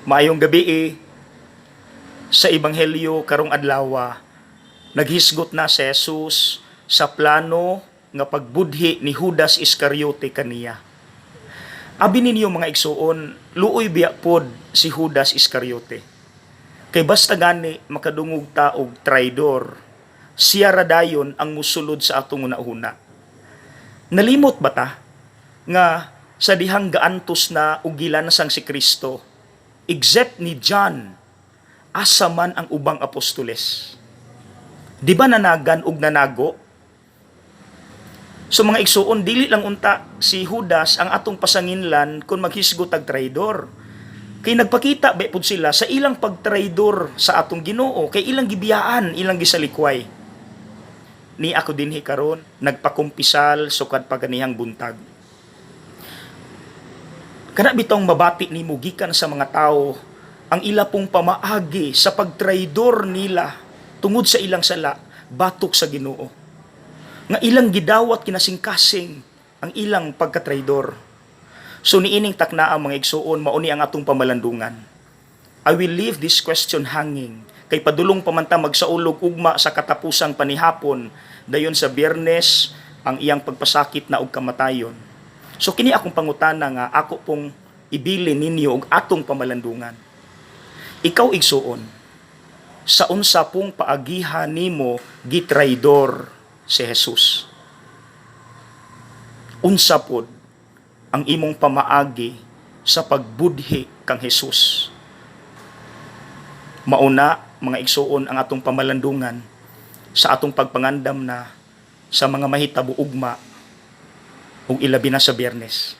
Maayong gabi eh. Sa Ebanghelyo karong adlaw, naghisgot na si Jesus sa plano nga pagbudhi ni Judas Iscariote kaniya. Abi ninyo, mga igsuon, luoy biya pod si Judas Iscariote. Kay basta gani makadungog ta og traidor, siya ra dayon ang musulod sa atong una-una. Nalimot ba ta nga sa dihang gaantos na og gilansang si Kristo, except ni John, asa man ang ubang apostoles? Di ba nanagan og nanago? So mga igsuon, dili lang unta si Judas ang atong pasanginlan kung maghisgot ag traidor. Kay nagpakita ba pud sila sa ilang pagtraidor sa atong Ginoo, kay ilang gibiyaan, ilang gisalikway. Ni ako dinhi karon nagpakumpisal sukad paganihang buntag. Kana bitong mabati nimo gikan sa mga tao ang ila pong pamaagi sa pagtraidor nila tungod sa ilang sala batok sa Ginoo. Nga ilang gidawat kinasingkasing ang ilang pagkatraidor. So niining takna ang mga igsuon, mauni ang atong pamalandungan. I will leave this question hanging kay padulong pa man ta magsaulog ugma sa katapusang panihapon, dayon sa Biyernes ang iyang pagpasakit na og kamatayon. So kini akong pangutana nga ako pong ibilin ninyo og atong pamalandungan. Ikaw, igsuon, sa unsa pong paagiha nimo gitraidor si Jesus? Unsa pod ang imong pamaagi sa pagbudhi kang Jesus? Mauna, mga igsuon, ang atong pamalandungan sa atong pagpangandam na sa mga mahitabo ugma ug ilabi na sa Biyernes.